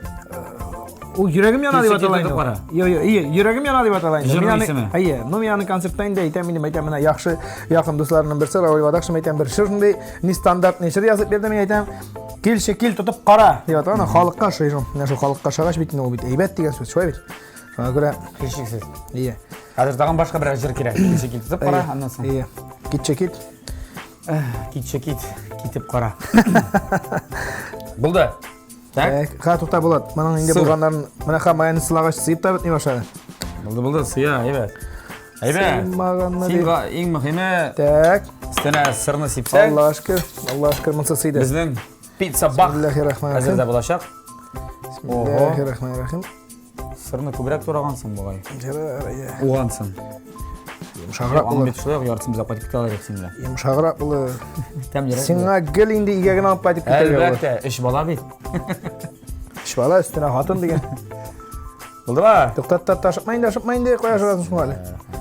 ул йөрәгем яна дип атала инде. Йо, йо, ие, йөрәгем яна дип атала инде. Җырның исеме. Әйе, ну мин аны концертта инде әйтәм инде, әйтәм менә яхшы якын дусларымның берсе Рауль Бадахшин әйтәм бер шундый нестандартный җыр язып бирде мин әйтәм. Килче, кил, тотып кара дип атала, халыкка ошый. Менә шул халыкка ошагач бит инде ул бит әйбәт дигән сүз, шулай бит. Шуңа күрә һичшиксез. Ие. Хәзер тагын башка берәр җыр кирәк. Китче кит тотып кара, аннан соң. Ие. Китче кит. Китче кит, китеп кара. Булды. Так. Ха, тукта Булат. Моның инде булганнарын менә ха майонез сылагач сыеп та бетми башлады. Булды, булды, сыя, әйбәт. Әйбәт. Сыймаганны Син иң мөһиме Так. Өстенә сырны сипсәң. Аллаһ шөкер, Аллаһ шөкер, монысы сыйды. Безнең пицца бах әзер дә булачак. Бисмиллаһир-рахманир-рахим. Сырны күбрәк турагансың бугай. Ярар, әйе. Угансың. Йомшаграк Аның булыр. бит шулай ук яртысын без алып кайтып китә алырбыз син белән. Йомшаграк булыр. Тәмлерәк. Сиңа гел инде өйгә генә алып кайтып китәргә булыр. Әлбәттә, өч бала бит. Өч бала өстенә хатын дигән. Булдымы? Туктат, тат, ашыкма инде, ашыкма инде, кая ашыгасың шуңа әле?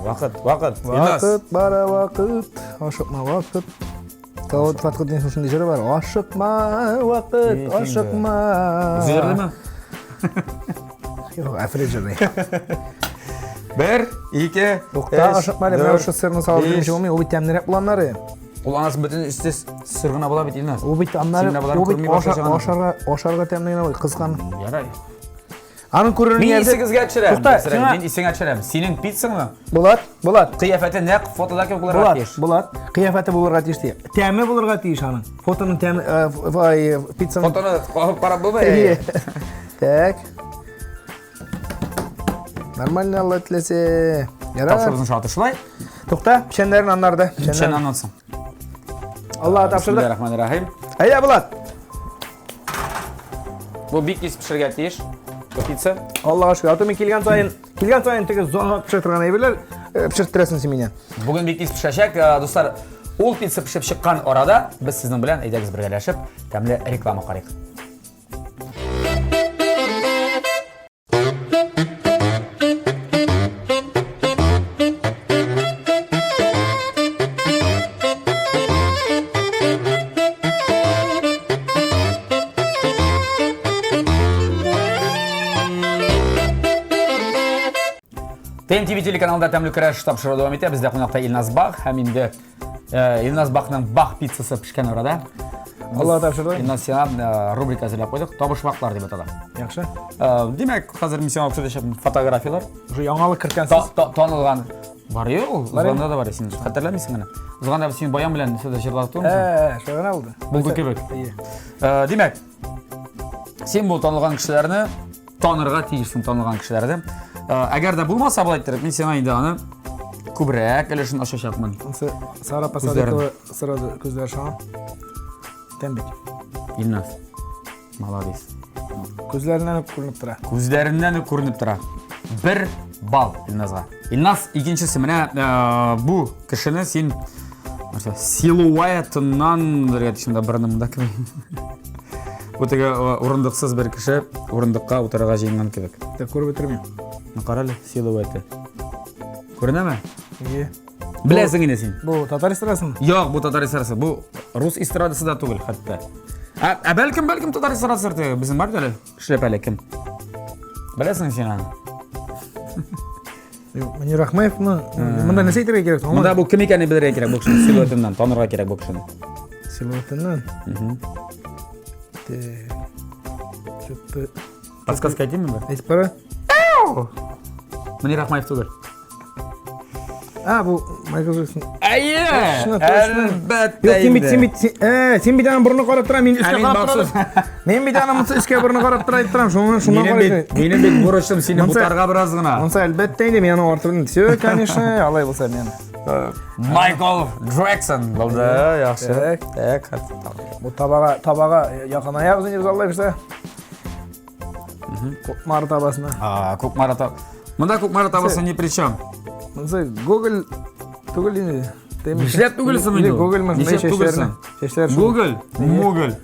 Вакыт, вакыт. Илназ. Вакыт бара, вакыт. Ашыкма, вакыт. Салават Фатхутдиновның шундый җыры бар. Ашыкма, вакыт, ашыкма. Үзе җырлыймы? Юк, Әфрит җырлый. Бер, ике, Тукта, ашыкма әле, менә шушы сырны салып бирмичә булмый, ул бит тәмлерәк була аннары. Ул анасы бөтен өсте сыр гына була бит, Илназ. Ул бит аннары, ул бит ашарга, ашарга тәмле генә була, кызган. Ярай. Аның күререн Мин исегезгә төшерәм. Тукта, сиңа... Мин исеңә төшерәм. Синең пиццаңны? Булат, Булат. Кыяфәте нәкъ фотода кебек булырга тиеш. Булат, кыяфәте булырга тиеш ди. Тәме булырга тиеш аның. Фотоның тәме, э, пиццаның. Фотоны алып карап булмый. Так. Нормально, Алла теләсә. Ярар. Тапшырыбызның шарты шулай. Тукта, печәннәрен аннары да. Печән аннан соң. Аллаһ тапшырды. Бисмиллахир-рахманир-рахим. Әйдә, Булат. Бу бик тиз пешергә тиеш. Бу пицца. Аллаһка шөкер. Аты мин килгән саен, килгән саен теге зонга пешерә торган әйберләр э, пешерттерәсең син мине. Бүген бик тиз пешәчәк, э, дуслар. Ул пицца пешеп чыккан арада без сезнең белән әйдәгез бергәләшеп тәмле реклама карыйк. ТНТВ телеканалында тәмле көрәш тапшыруы дәвам итә. Бездә кунакта Илназ Бах һәм инде э, Илназ Бахның Бах пиццасы пешкән арада. Алла тапшырды. Илназ сиңа э, рубрика әзерләп куйдык. Табышмаклар дип атала. Яхшы. Э, димәк, хәзер мин сиңа күрсәтәчәкмен фотографияләр. Уже яңалык керткәнсез. Танылган бар юк ул. Узганда да бар, син хәтерләмисең генә. Узганда син баян белән нәрсәдә җырладык түгелме? Ә, шулай гына булды. Булды кебек. Э, димәк, син бу танылган кешеләрне танырга тиешсең, танылган кешеләрне. Э, әгәр дә булмаса болай иттереп, мин сиңа инде аны күбрәк өлешен ачачакмын. Сара Пасадикова сразу күзләр шаңа. Әйтәм бит. Илназ. Молодец. Күзләреннән үк күренеп тора. Күзләреннән үк күренеп тора. Бер балл Илназга. Илназ, икенчесе менә э, бу кешене син нәрсә, силуэтыннан бергә төшендә борынымда кебек. Бу теге э, урындыксыз бер кеше урындыкка утырырга җыенган кебек. Так күреп бетермим. Ну кара әле, силуэты. Күренәме? Ие. Беләсең инде син. Бу татар эстрадасымы? Юк, бу татар эстрадасы. Бу рус эстрадасы да түгел хәтта. Ә, ә бәлкем, бәлкем татар эстрадасы теге безнең бар бит әле. Эшләп әле кем? Беләсең син аны. Юк, Мөнир Рахмаевны монда нәрсә әйтергә кирәк? Монда бу кем икәнен белергә кирәк бу кешенең силуэтыннан танырга кирәк бу кешене. Силуэтыннан. Так. Что-то Подсказка әйтимме бер? әйтеп кара. Мөнир Рахмаев түгел. А, бу Майкл Джексон. Әйе! Точно, точно. Әлбәттә. Юк, син бит, инде. син бит, син, э, син бит аның борыны карап тора, мин өскә Ә мин карап баксыз. торам. Мин бит аның монысы өскә борыны карап тора дип торам, шуңа шуңа Минем карап. бит, минем бит бурычым сине Монсы- бутарга бераз гына. Монысы әлбәттә инде мин аның артын. Все, конечно, алай булса мин. Майкл Джексон булды, яхшы. Так. Так, Бу табага, табага якынаябыз инде без Алла бирсә. Кукмара табасына. А, Кукмара таб. Монда Кукмара табасы ни при чем? Монысы Google түгел инде. Нишләп түгелсең инде? Google мы Нишләп түгелсең? Чәчләр шул. Google, Google.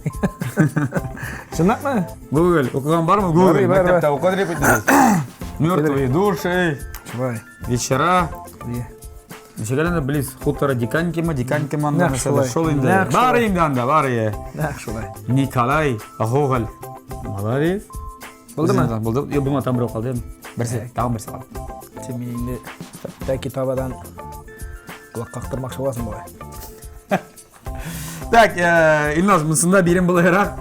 Чынлапмы? Google, укыган бармы? Google. Бар, бар, Мәктәптә укыды дип әйтте. Мертвые души, Шулай. вечера. Ие. Ничек әле близ хутора Диканькима, Диканькима анда Нәкъ нәрсәдер шулай. шул инде. Нәкъ Бар шулай. инде анда, бар ие. Нәкъ шулай. Николай Гоголь. Молодец. Булдымы? Булды. Юк, булмады, тагын берәү калды. Берсе, тагын берсе калды. Син мине инде тәки табадан колак кактырмакчы буласың бугай. Так, э, Илназ, монысында бирем булайрак.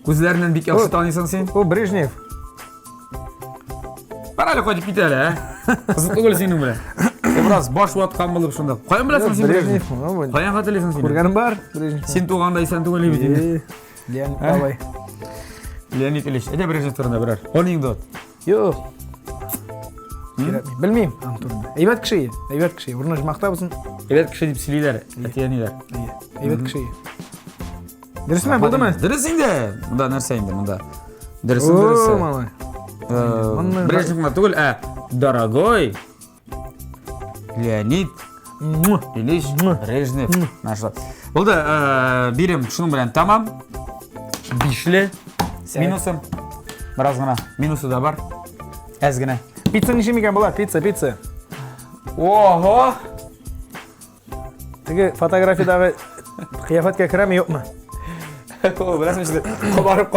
Күзләреннән бик яхшы таныйсың син. Бу Брежнев. Бар әле кайтып кит әле, ә? Кызык түгел синең белән. Син бераз баш ваткан булып шунда. Каян беләсең син Брежнев? Брежнев? Каян хәтерлисең син? Күргәнем бар, Брежнев. Син туганда исән түгел бит инде. Леонид бабай. Леонид Ильич, әйдә Брежнев турында берәр. Анекдот. Юк. Кирәкми. Белмим аның турында. Әйбәт кеше, әйбәт кеше. Урыны җмакта булсын. Әйбәт кеше дип сөйлиләр, әти-әниләр. Әйбәт кеше. Дөресме, булдымы? Дөрес инде. Монда нәрсә инде монда? Дөресен дөресе. О, малай. Э, Брежнев гына түгел, ә дорогой Леонид Ильич Брежнев. Нашла. Булды, э, бирем шуның белән тамам. Бишле с минусом. Бераз гына минусы да бар. Әз генә. Пицца ничек микән була? Пицца, пицца. Ого! Теге фотографиядәге кыяфәткә керәме, юкмы? Беләсеңме, инде кабарып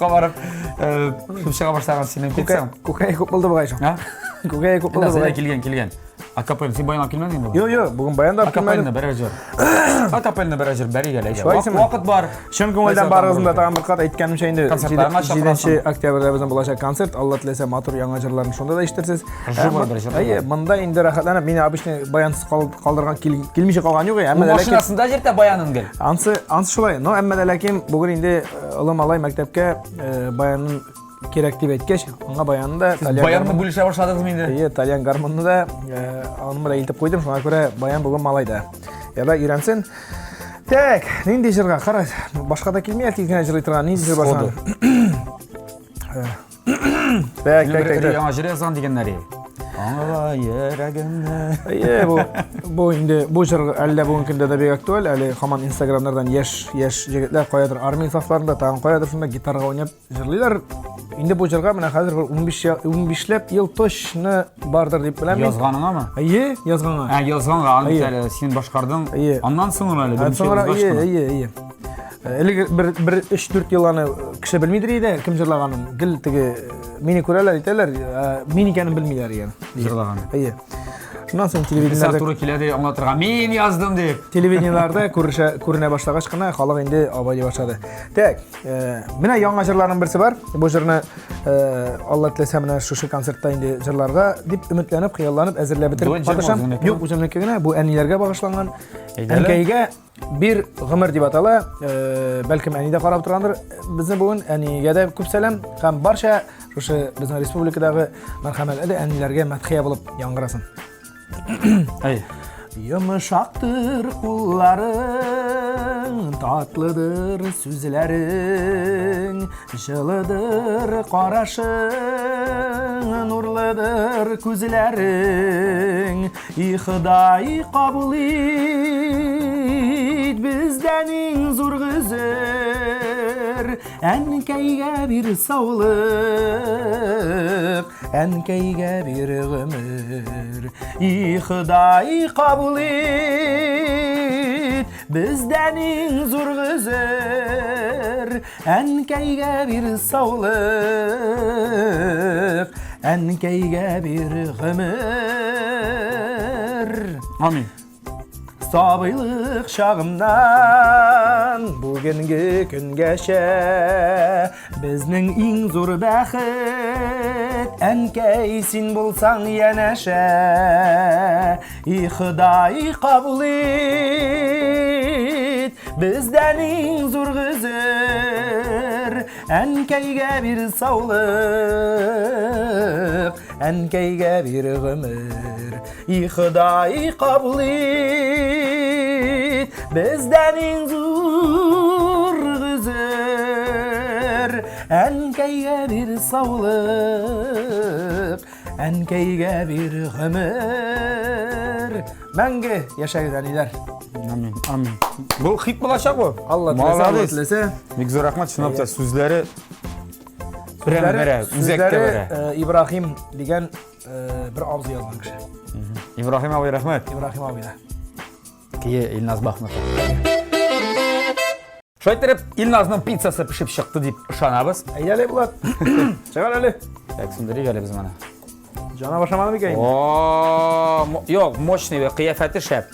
кабарып э, чыга башлаган синең пиццаң. Күкәй күп булды бугай шул. Күкәй күп булды бугай. Килгән, килгән. Акапель, син баян алып килмәдеңме бүген? Юк, юк, бүген баян да алып килмәдем. Акапельне берәр җыр. Акапельне берәр җыр бәрик әле. Вакыт бар. Чын күңелдән барыгызны да тагын бер кат әйткәнемчә инде 7 октябрьдә безнең булачак концерт. Алла теләсә, матур яңа җырларны шунда да ишетерсез. Әйе, монда инде рәхәтләнеп, мине обычный баянсыз калдырган килмичә калган юк, әмма ләкин машинасында җиртә баянын гел. Ансы, ансы шулай. Но әмма дә ләкин бүген инде олы малай мәктәпкә баянын кирәк дип әйткәч, аңа баянны да Сез баянны бүлешә башладыгызмы инде? Әйе, тальян гармонны да аның белән илтеп куйдым, шуңа күрә баян бүген малайда. Яда өйрәнсен. Так, нинди җырга? Кара, башка да килми әле тиз генә җырлый торган, нинди җыр бар? Так, так, так. Яңа җыр язган дигәннәр. Аңла йөрәгемне. Әйе, бу бу инде бу җыр әллә бүгенге көндә дә бик актуаль, әле һаман Инстаграмнардан яшь яшь егетләр каядыр армия сафларында, тагын каядыр шунда гитарага уйнап җырлыйлар. Инде бу җырга менә хәзер бер 15 15ләп ел точно бардыр дип беләм мин. Язганыңамы? Әйе, язганга. Ә, язганга, аны әле син башкардың. Әйе. Аннан соң әле берничә ел узгач Әйе, әйе, әйе. Элек бер бер 3-4 ел аны кеше белмидер иде, кем җырлаганын. Гел теге мине күрәләр, әйтәләр, мин икәнен белмиләр икән. Җырлаган. Әйе. Шуннан соң телевидениеләрдә туры килә дип аңлатырга. Мин яздым дип. Телевидениеләрдә күрешә күренә башлагач кына халык инде абайлый башлады. Так, Э, менә яңа җырларның берсе бар. Бу җырны э, Алла теләсә менә шушы концертта инде җырларга дип өметләнеп, хыялланып әзерләп бетереп маташам. Юк, үземнеке генә. Бу әниләргә багышланган. Әнкәйгә бир гомер дип атала. Э, бәлкем әни дә карап торгандыр безне бүген. Әнигә дә күп сәлам һәм барча шушы безнең республикадагы мәрхәмәтле әниләргә мәдхия булып яңгырасын. Әй. Йомшактыр кулларың, татлыдыр сүзләрең, җылыдыр карашың, нурлыдыр күзләрең. И Ходай, кабул ит бездән иң зур гозер, әнкәйгә бир саулык, Әнкәйгә бир гомер, и Ходай кабул ит, бездән иң зур гозер, әнкәйгә бир саулык, әнкәйгә бир гомер. Амин. Сабыйлык чагымнан бүгенге көнгәчә безнең иң зур бәхет әнкәй син булсаң янәшә. И Ходай кабул ит бездән иң зур гозер әнкәйгә бир саулык әнкәйгә бир гомер. И Ходай кабул ит бездән иң зур гозер әнкәйгә бир саулык әнкәйгә бир гомер мәңге яшәгез әниләр. Амин, амин. Бу хит булачак бу. Алла теләсә, Алла теләсә. Бик зур рәхмәт, чынлап та сүзләре прямо бәрә, үзәккә бәрә. Ибраһим дигән бер абзый язган кеше. Ибраһим абый рәхмәт. Ибраһим абый да. Кие Илназ Бахматов. Шулай итеп, Илназның пиццасы пешеп чыкты дип ышанабыз. Әйдә әле, Булат. Чыгар әле. Так, сүндерик әле без моны. Җана башламады микән? О, юк, мощный, кыяфәте шәп.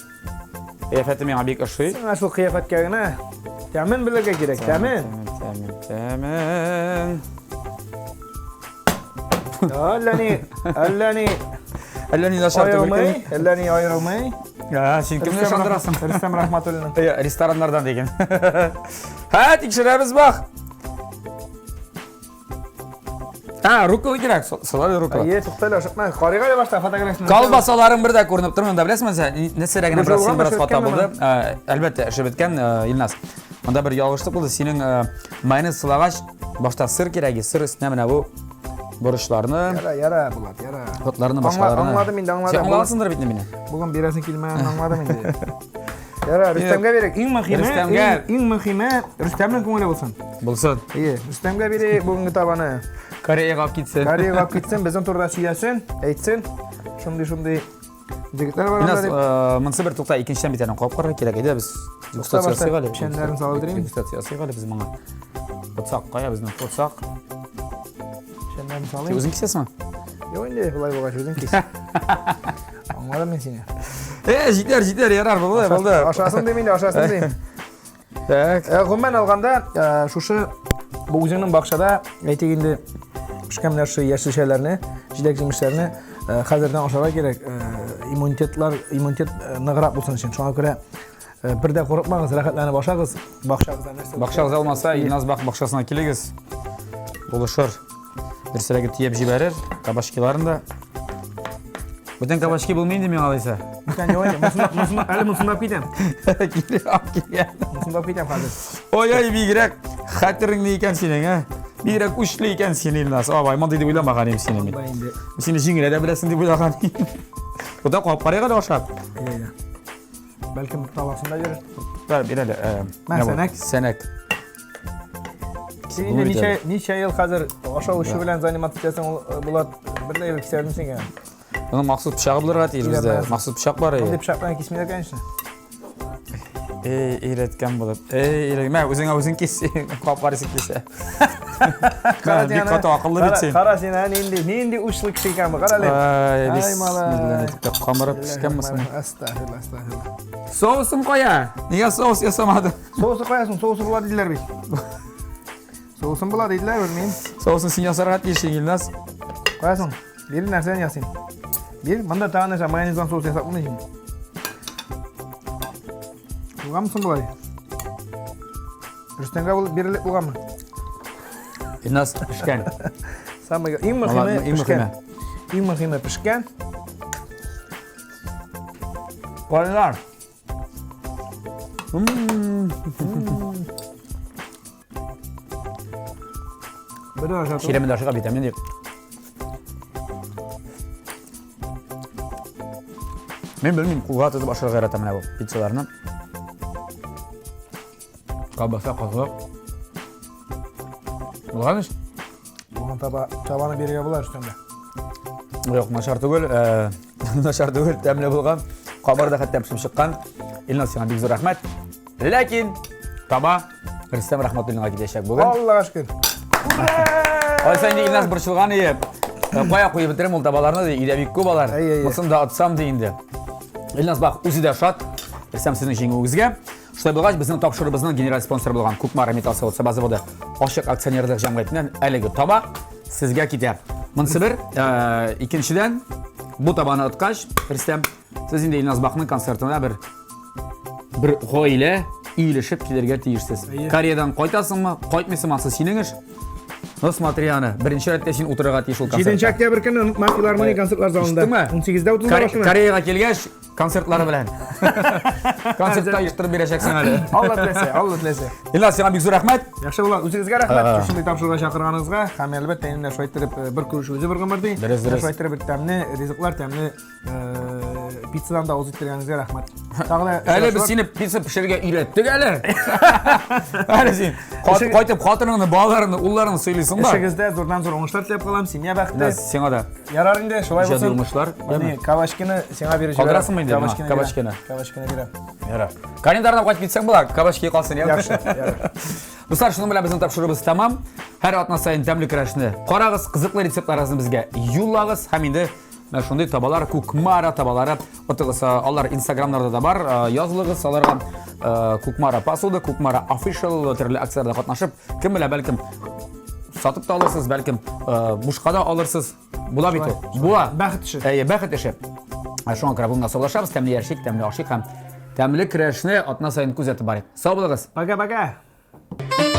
Кыяфәте миңа бик ошый. Сиңа шул кыяфәткә генә тәмен белергә кирәк, тәмен. Тәмен, тәмен. Әллә ни, әллә ни. Әллә ни начар түгел. Аерылмый, әллә ни аерылмый. Ә, син кемне ышандырасың? Рөстәм Рахматуллин. Рестораннардан диген. Һә, тикшерәбез бах. А, рукола кирәк. Солар рукола. Әйе, тукта әле, ашыкма. Карыйк әле башта фотографияне. Колбасаларың бер дә күренеп тормый монда, беләсеңме син? Нәрсәдә генә бераз син бераз хата булды. Әлбәттә, эше беткән, Илназ. Монда бер ялгышлык булды. Синең майонез сылагач, башта сыр кирәк, сыр өстенә менә бу борычларны. Яра, яра, Булат, яра. Котларны башкаларны. Аңладым инде, аңладым. Син аңлагансыңдыр бит мине. Бүген бирәсең килмәгәнен аңладым инде. Яра, Рөстәмгә бирик. Иң мөһиме, Рөстәмгә. Иң мөһиме Рөстәмнең күңеле булсын. Булсын. Ие, Рөстәмгә бирик бүгенге табаны. Кореяга алып китсен. Кореяга алып китсен, безнең турыда сөйләсен, әйтсен. Шундый-шундый җегетләр бар анда дип. Монысы бер тукта, икенчедән бит әле кабып карарга кирәк. Әйдә без дегустация ясыйк әле. Печәннәрен салып бетерим. Дегустация ясыйк әле без моңа. Потсак, кая безнең потсак? Печәннәрен салыйм. Син үзең кисәсеңме? Юк инде, болай булгач үзең кис. Аңладым мин сине. Э, җитәр, җитәр, ярар, булды, булды. Ашасын дим инде, ашасын дим. Так. Э, гомумән алганда, э, шушы бу үзеңнең бакчада, әйтик инде, пешкән менә шушы яшелчәләрне, җиләк-җимешләрне э, хәзердән ашарга кирәк, иммунитетлар, иммунитет ныграк булсын өчен. Шуңа күрә бер дә курыкмагыз, рәхәтләнеп ашагыз. Бакчагызда нәрсә? Бакчагыз алмаса, Илназ бак бакчасына килегез. Булышыр. Дөресрәге төяп җибәрер, кабачкиларын да. Бүтән кабачки булмый инде миңа алайса. Бүтән юк инде. Монысын әле монысын алып китәм. Килеп алып килгән. Монысын алып китәм хәзер. Ой, ой, бигрәк хәтереңле икән синең, ә? Бигрәк үчле икән син, Илназ. Абай, мондый дип уйламаган идем сине мин. Сине җиңелә дә беләсең дип уйлаган идем. Буда кабып карыйк әле ашап. Әйдә. Бәлкем таласын да бирер. Бар, бир әле. Мә, сәнәк. Сәнәк. Син инде ничә, ничә ел хәзер ашау эше белән заниматься итәсең, ул э, Булат, бер дә кисә белмисең икән. Моның махсус пычагы булырга тиеш бездә. Махсус пычак бар. Мондый пычак белән кисмиләр, конечно. Эй, өйрәткән булып. Эй, өйрәт. Мә, үзеңә үзең кис. Кап карыйсың килсә. Кара Бик каты акыллы бит син. Кара син, ә нинди, нинди учлы кеше икән бу. Кара әле. Ай, бисмилла. Камыры пешкәнме соң? Астагфирулла, астагфирулла. Соусың кая? Нигә соус ясамадың? Соусы каясың? Соусы була диделәр бит. Соусын була диделәр, белмим. Соусын син ясарга тиешсең, Илназ. Каясың? Бир нәрсәне ясыйм. Бир, монда тагын нәрсә, майонездан соус ясап булмый инде. Булганмы соң болай? Рөстәмгә бул бирелеп булганмы? Илназ пешкән. Самый иң мөһиме иң пешкән. Иң мөһиме пешкән. Кайнар. Бер ашату. Чиреме дә ашыга бит, ә мин дип. Мин белмим, кулга тотып ашарга яратам менә бу пиццаларны. Колбаса, казылык. Булган ич? Булган таба, табаны бирергә була өстәмә. Юк, начар түгел, э, начар түгел, тәмле булган. Камыр да хәтта пешеп чыккан. Илназ, сиңа бик зур рәхмәт. Ләкин таба Рөстәм Рәхмәтуллинга китәчәк бүген. Аллага шөкер. Алайса инде Илназ борчылган иде. Э, кая куеп бетерим ул табаларны ди, өйдә бик күп алар. Монысын да атсам ди инде. Илназ бак үзе дә шат. Рөстәм сезнең җиңүегезгә. Шулай булгач, безнең тапшыруыбызның генераль спонсоры булган Кукмара металл савыт-саба заводы ачык акционерлык җәмгыятеннән әлеге таба сезгә китә. Монысы бер, э, икенчедән, бу табаны откач, Рөстәм, сез инде Илназ Бакның концертына бер бер гаилә өелешеп килергә тиешсез. Кореядан кайтасыңмы, кайтмыйсыңмы, ансы синең эш. Ну, смотри аны, беренче рәттә син утырырга тиеш ул концертта. 7 октябрь көне онытма филармония концертлар залында. Ишеттеңме? 18-дә 30-да башлана. Кореяга килгәч, концертлары белән. Концертта оештырып бирәчәксең әле. Алла теләсә, Алла теләсә. Илназ, сиңа бик зур рәхмәт. Яхшы була. Үзегезгә рәхмәт. Шушындый тапшыруга чакырганыгызга һәм әлбәттә инде шулай иттереп э, бер күрешү үзе бер гомер ди. Дөрес, дөрес. Шулай иттереп тәмле ризыклар, тәмле э, пиццадан да авыз иттергәнегезгә рәхмәт. Тагы да Әле без сине пицца пешерергә өйрәттек әле. Әле син кайтып хатыныңны, балаларыңны, улларыңны сыйлыйсың да. Эшегездә зурдан зур уңышлар теләп калам, семья бәхете. Сиңа да. Ярар инде, шулай Иҗади булсын. уңышлар. Менә кабачкины сиңа биреп җибәрәм. Калдырасыңмы инде миңа кабачкины? Кабачкины бирәм. Ярар. Календардан кайтып китсәң була, кабачки калсын, я. Яхшы, ярар. Дуслар, шуның белән безнең тапшыруыбыз тәмам. Һәр атна саен тәмле көрәшне карагыз, кызыклы рецептларыгызны безгә юллагыз һәм инде менә шундый табалар, Кукмара табалары отыгыз. Алар Инстаграмнарда да бар. Язылыгыз аларга. Кукмара посуда, Кукмара official төрле акцияләрдә катнашып, кем белә, бәлкем сатып та алырсыз, бәлкем бушка да алырсыз. Була бит ул. Була. Бәхет эше. Әйе, бәхет эше. Шуңа күрә бүгенге саубуллашабыз. Тәмле яшик, тәмле ашыйк һәм тәмле көрәшне атна саен күзәтеп барыйк. Сау булыгыз. Пока-пока.